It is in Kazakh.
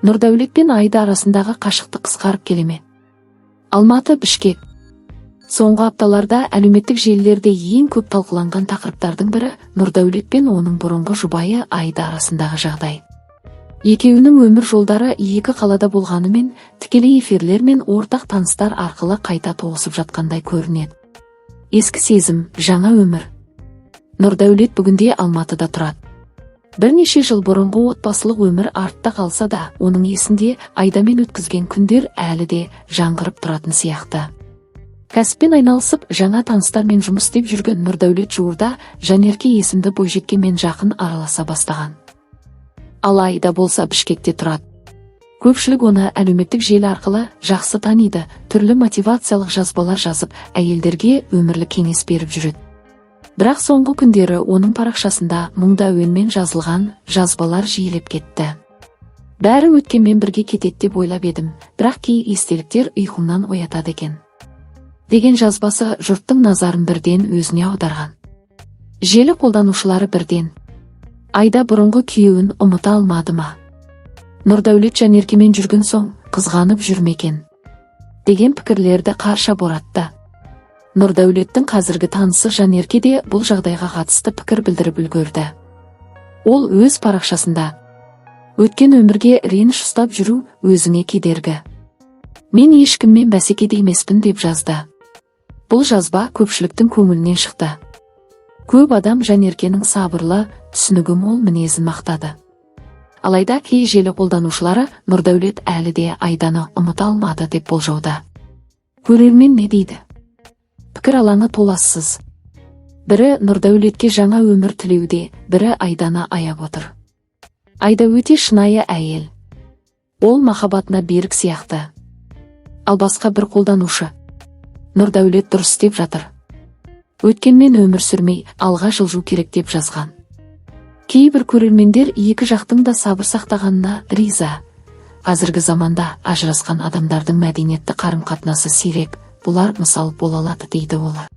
Нұрдәулет пен Аида арасындағы қашықтық қысқарып келе ме? Алматы, Бішкек. Соңғы апталарда әлеуметтік желілерде ең көп талқыланған тақырыптардың бірі – Нұрдәулет пен оның бұрынғы жұбайы Аида арасындағы жағдай. Екеуінің өмір жолдары екі қалада болғанымен, тікелей эфирлер мен ортақ таныстар арқылы қайта тоғысып жатқандай көрінеді. Ескі сезім, жаңа өмір. Нұрдәулет бүгінде Алматыда тұрады. Бірнеше жыл бұрынғы отбасылық өмір артта қалса да, оның есінде Айдамен өткізген күндер әлі де жаңғырып тұратын сияқты. Кәсіппен айналысып, жаңа таныстармен жұмыс істеп жүрген Нұрдәулет жуырда Жанерке есімді бойжеткенмен жақын араласа бастаған. Ал Аида болса, Бішкекте тұрады. Көпшілік оны әлеуметтік желі арқылы жақсы таниды, түрлі мотивациялық жазбалар жазып, әйелдерге өмірлік кеңес беріп жүреді. Бірақ соңғы күндері оның парақшасында мұңды әуенмен жазылған жазбалар жиілеп кетті. «Бәрі өткенмен бірге кетеді деп ойлап едім, бірақ кей естеліктер ұйқымнан оятады екен», – деген жазбасы жұрттың назарын бірден өзіне аударған. Желі қолданушылары бірден: «Айда бұрынғы күйеуін ұмыта алмады ма? Нұрдәулет Жанеркемен жүрген соң қызғанып жүр ме екен?» деген пікірлерді қарша боратты. Нұрдәулеттің қазіргі танысы Жанерке де бұл жағдайға қатысты пікір білдіріп үлгерді. Ол өз парақшасында: «Өткен өмірге реніш ұстап жүру өзіңе кедергі. Мен ешкіммен бәсекеде емеспін», – деп жазды. Бұл жазба көпшіліктің көңілінен шықты. Көп адам Жанеркенің сабырлы, түсінігі мол мінезін мақтады. Алайда кей желі қолданушылары Нұрдәулет әлі де Айданы ұмыта алмады деп болжауда. Көрермен не дейді? Пікір алаңы толассыз. Бірі Нұрдәулетке жаңа өмір тілеуде, бірі Айданы аяп отыр. «Айда өте шынайы әйел. Ол махаббатына берік сияқты». Ал басқа бір қолданушы: «Нұрдәулет дұрыс істеп жатыр. Өткенмен өмір сүрмей, алға жылжу керек», – деп жазған. Кейбір көрермендер екі жақтың да сабыр сақтағанына риза. «Қазіргі заманда ажырасқан адамдардың мәдениетті қарым-қатынасы сирек, бұлар мысал бола алады», – дейді олар.